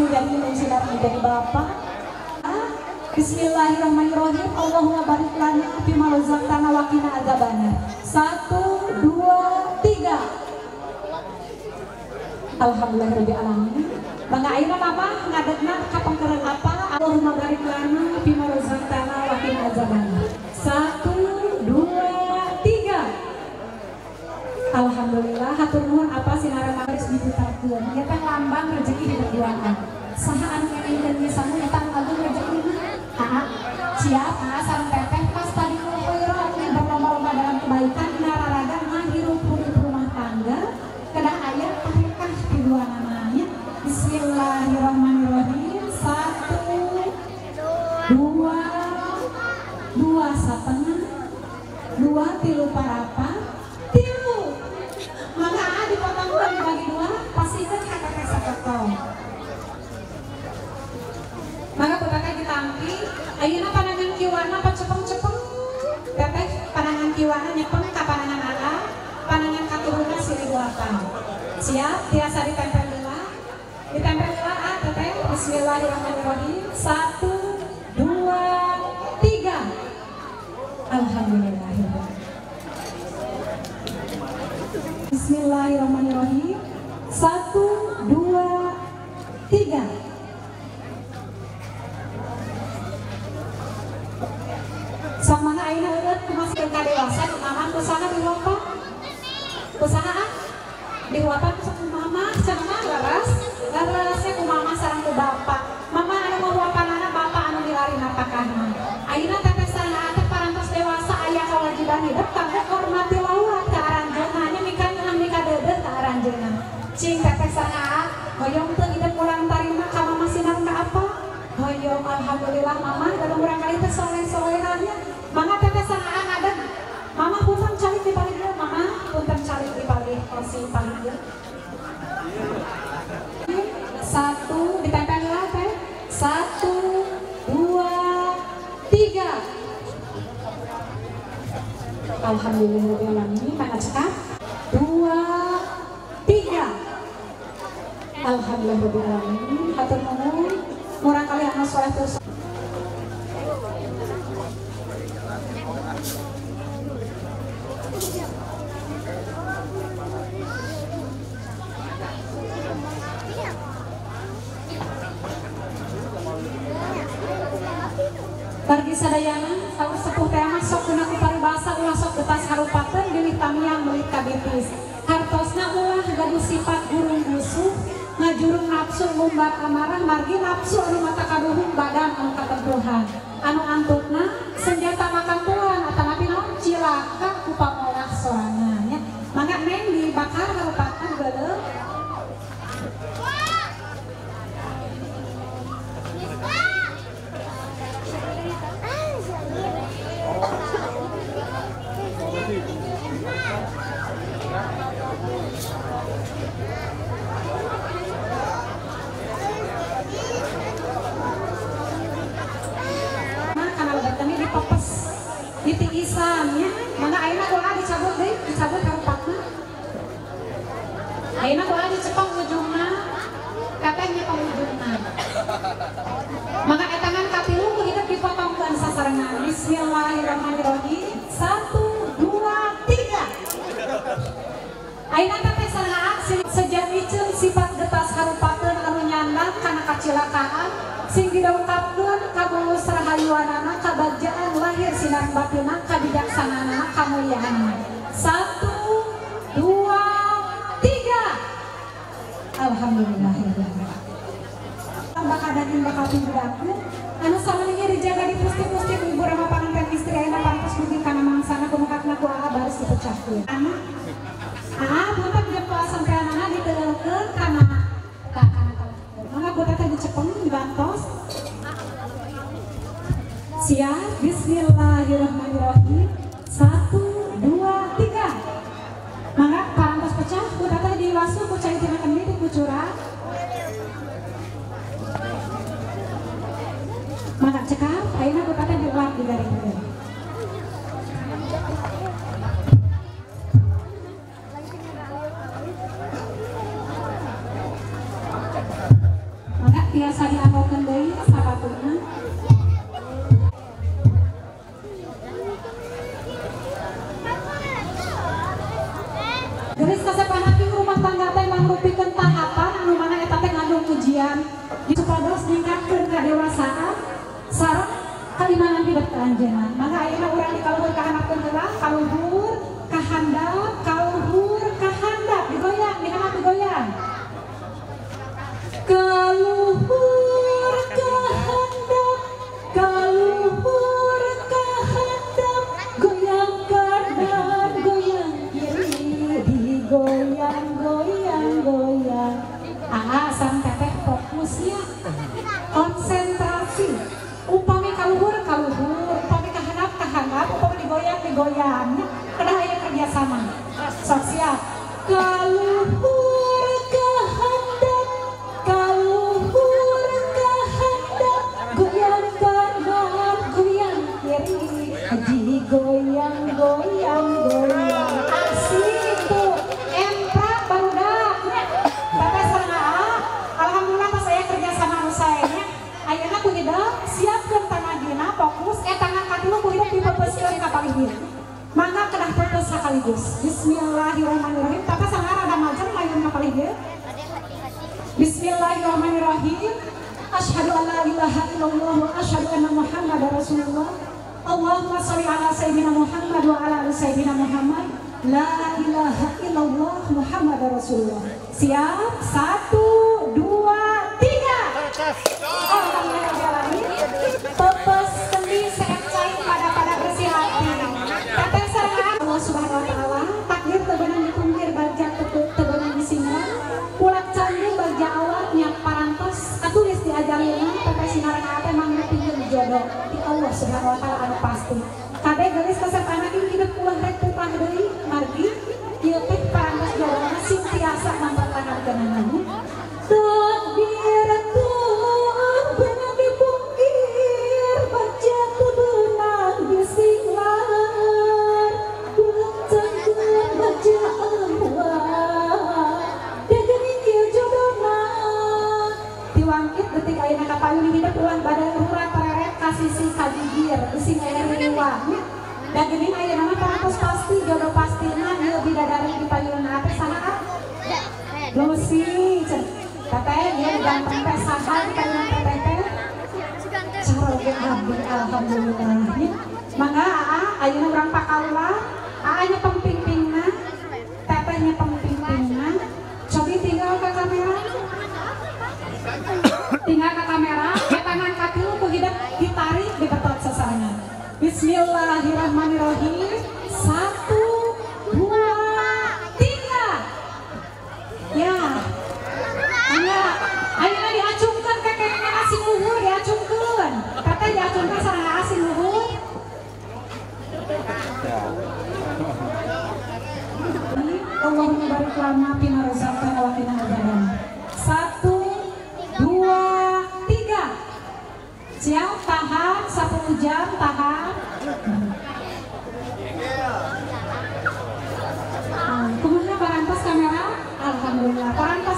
menjadi indung sinareng menjadi bapak. Bismillahirrahmanirrahim. Allahumma barik lana fima razaqtana wa qina adzabannar. 1, 2, 3. Alhamdulillahirabbil alamin. Mangga ayeuna mama ngadegna ka pengkeureun apa? Allahumma barik lana fima razaqtana wa qina adzabannar. 1, 2, 3. Alhamdulillah hatur nuhun apa sinareng maris diputarkeun. Ieu teh lambang rezeki diberduaan. Saha anu ngeunkeun misalnya eta anu agung rezekina? Siap, sareng teteh pas tadi khairat berlomba-lomba dalam kebaikan nararaga ngahirup rumah tangga kedah aya parekah di dua namanya. Bismillahirrahmanirrahim. 1, 2, 2 1/2, 2 3 4 3. Maka dipotong dibagi dua, pastikan kakak sapotong. Maka teteh ditangki, ayeuna pandangan kiwana pacepeng-cepeng. Teteh pandangan kiwana nyepeng ka pandangan aa, pandangan katuruna silih delapan. Siap, tiasa ditempel heula. Ditempel heula a teteh. Bismillahirrahmanirrahim. 1, 2, 3. Alhamdulillah. Bismillahirrahmanirrahim. 1, 2, 3. Sok mangga ayeuna eureut kumaha ka dewasa nu mama kusaha dihuapan? Kusaha dihuapan ku mama cenah leres? Leres ku mama sareng ku bapak. Mama anu ngahuapanana bapak anu milari napakahna. Ayeuna teteh sareng teh parantos dewasa aya kewajiban hidup kanggo hormati laurat ka aranjeunna nya mika mikadeudeuh ka aranjeunna. Cing teteh sareng hoyong teu hidup urang tarima ka mama sinareng ka apa? Hoyong alhamdulillah mama dalam urang kali teh soleh-solehannya. Mangga teteh sareng ngadeg. Mama punten calik di palih dieu, mama punten calik di palih kursi palih dieu. 1 ditempel heula teh. 1, 2, 3. Alhamdulillahirabbil alamin. Mangga cekap. 2, 3. Alhamdulillahirabbil alamin. Hatur nuhun. Murang kali anu soleh terus. Wargi sadayana saur sepuh teh mah sok guna ku paribasa ulah sok getas harupakeun bilih tamiang meulit kabitis. Hartosna ulah gaduh sifat gurung gusuh ngajurung nafsu ngumbar amarah margi nafsu anu mata kaduhung badan anu katempuhan anu antukna senjata makan tuan atanapi naon cilaka ku pamolah sorangan nya. Mangga neng dibakar harupatna geuleuh. Ditiisan nya, mangga ayeuna ku dicabut deui, dicabut harupatna. Ayeuna ku dicepeng ujungna, teteh nyepeng ujungna. Mangga etangan katilu ku hidup dipotongkeun sasarengan. Bismillahirrahmanirrahim. 1, 2, 3. Ayeuna teteh sareng sejak iceun sifat getas harupateun anu nyandang kana kacilakaan sing didongkapkeun ka mulus rahayuanana kabagjaan lahir sinar batinna kabijaksanana kamuliaanana. 1, 2, 3. Alhamdulillahirabbil. Bakal daging bakal budaku anu samalingnya dijaga di pusti-pusti ibu rama panganten istri ayeuna pantes dugi kana mangsana kumukakna ku aa baris dipecahkeun. Anak aa punten jempol sampeanana diteulkeun kana ka kana mangga ku teteh dicepeng dibantos. Siap, bismillahirrahmanirrahim. 1, 2, 3. Mangga parantos pecah ku teteh diwasu ku cai tina kendi dikucuran. Mangga cekap, ayeuna ku teteh dilap di garing. Mangga tiasa ujian supados ningkatkeun kadewasaan sareng kaimanan hidup ka anjeunna. Maka ayeuna urang di kaluhur kahandapkeun heula, kaluhur kahandap, kaluhur kahandap, digoyang, dihandap digoyang. Kaluhur kahandap, kaluhur kahandap, goyang kanan, goyang kiri, digoyang, goyang, goyang. Ah, sang teteh fokusnya, konsentrasi. Upami kaluhur kaluhur, upami kahandap kahandap, upami digoyang digoyang. Kedah aya kerjasama. Sok siap. Kaluhur kahandap, kaluhur kahandap, goyang kanan, goyang kiri, digoyang goyang goyang. Asik tuh, emprak barudak. Teteh sareng aa, alhamdulillah pas saya kerja sama anu sae nya. Ayeuna ku hidep siapkeun tanagina fokus, tangan katilu ku hidep dipepeuskeun ka palih dieu. Mangga kedah peupeus sakaligus. Bismillahirrahmanirrahim. Tapi sareng rada majeng mayun ka palih dieu. Bismillahirrahmanirrahim. Asyhadu an la ilaha illallah wa asyhadu anna Muhammadar Rasulullah. Allahumma sholli ala sayyidina Muhammad wa ala ali sayyidina Muhammad. La ilaha illallah Muhammadar Rasulullah. Siap? 1, 2, 3. Alhamdulillah. Pepes sendi sehat cair pada bersih hati. Teteh sareng Allah Subhanahu wa taala, takdir teu beunang dipungkir bagja teu beunang disinggung. Kulak canggung bagja awalnya parantos katulis di ajalina teteh sinareng teh mangrupikeun jodoh di Allah Subhanahu wa taala anu pasti. Kade geulis kasep anak hidup ulah rek pupah deui margi ieu teh parantos jodohna sing tiasa mampertahankeunana. Takdir teu beunang dipungkir bagja teu beunang disinglar. Kulak canggung bagja awal degeuning ieu jodohna. Tiwangkit detik ayeuna ka payun hidup ulah badan urat tereret ka sisi ka gigir bisi aya riwang. Da geuning ayeuna mah parantos pasti jodoh pastina ieu bidadari di payunna teh saha? Lucy. Teteh ieu ganteng teh saha di payun teteh teh? Caroge abdi alhamdulillah. Mangga aa ayeuna urang pakaula, aa nya pengpingpingna, teteh nya pengpingpingna. Cobi tinggal ke kamera. Tinggal ke kamera, tangan katilu ku hidep ditarik dibetot sasarengan. Bismillahirrahmanirrahim. 1, 2, 3. Ya. Mangga, ayeuna diacungkeun kekengna asing luhur diacungkeun. Teteh diacungkeun sareng asing luhur. Allahumma barik lana fima razaqtana wa qina adzabannar. 1, 2, 3. Siap, tahan 10 jam, tahan. Kumaha parantos kamera? Alhamdulillah. Parantos